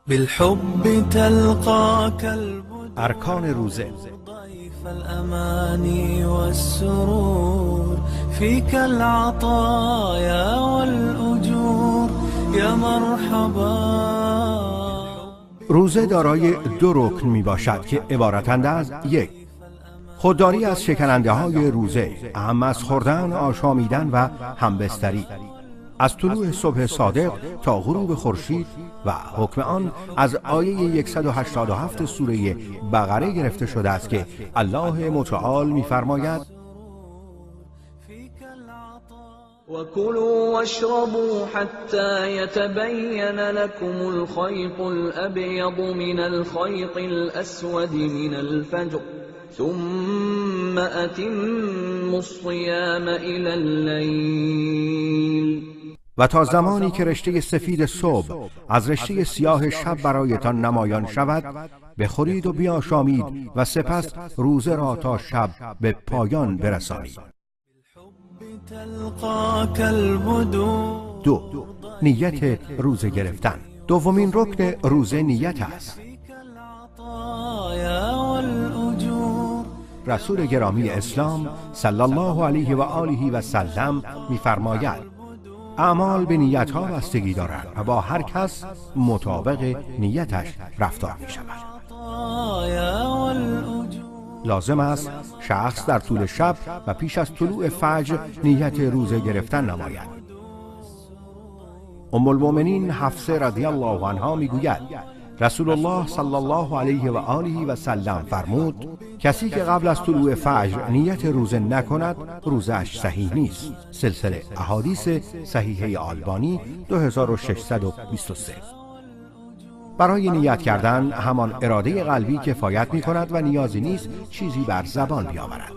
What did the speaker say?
بالحب تلقاك ارکان روزه. ضيف الأماني والسرور، فيك العطايا والأجور، يا مرحبا. روزه دارای دو رکن می باشد که عبارتند از: 1. خودداری از شکننده های روزه، اهم از خوردن، آشامیدن و همبستری، از طلوع صبح صادق تا غروب خورشید، و حکم آن از آیه 187 سوره بقره گرفته شده است که الله متعال می‌فرماید: وكلوا واشربوا حتى يتبين لكم الخيط الأبيض من الخيط الأسود من الفجر ثم أتموا الصيام إلى الليل. و تا زمانی که رشته سفید صبح از رشته سیاه شب برایتان نمایان شود بخورید و بیاشامید و سپس روزه را تا شب به پایان برسانید. 2. نیت روزه گرفتن. دومین رکن روزه نیت است. رسول گرامی اسلام صلی الله علیه و آله و سلم می‌فرماید: اعمال به نیت‌ها بستگی دارد و با هر کس مطابق نیتش رفتار می‌شود. لازم است شخص در طول شب و پیش از طلوع فجر نیت روزه گرفتن نماید. ام المؤمنین حفصه رضی الله عنها میگوید: رسول الله صلی الله علیه و آله و سلم فرمود: کسی که قبل از طلوع فجر نیت روزه نکند روزه‌اش صحیح نیست. سلسله احادیث صحیحه آلبانی 2623. برای نیت کردن همان اراده قلبی کفایت می کند و نیازی نیست چیزی بر زبان بیاورد.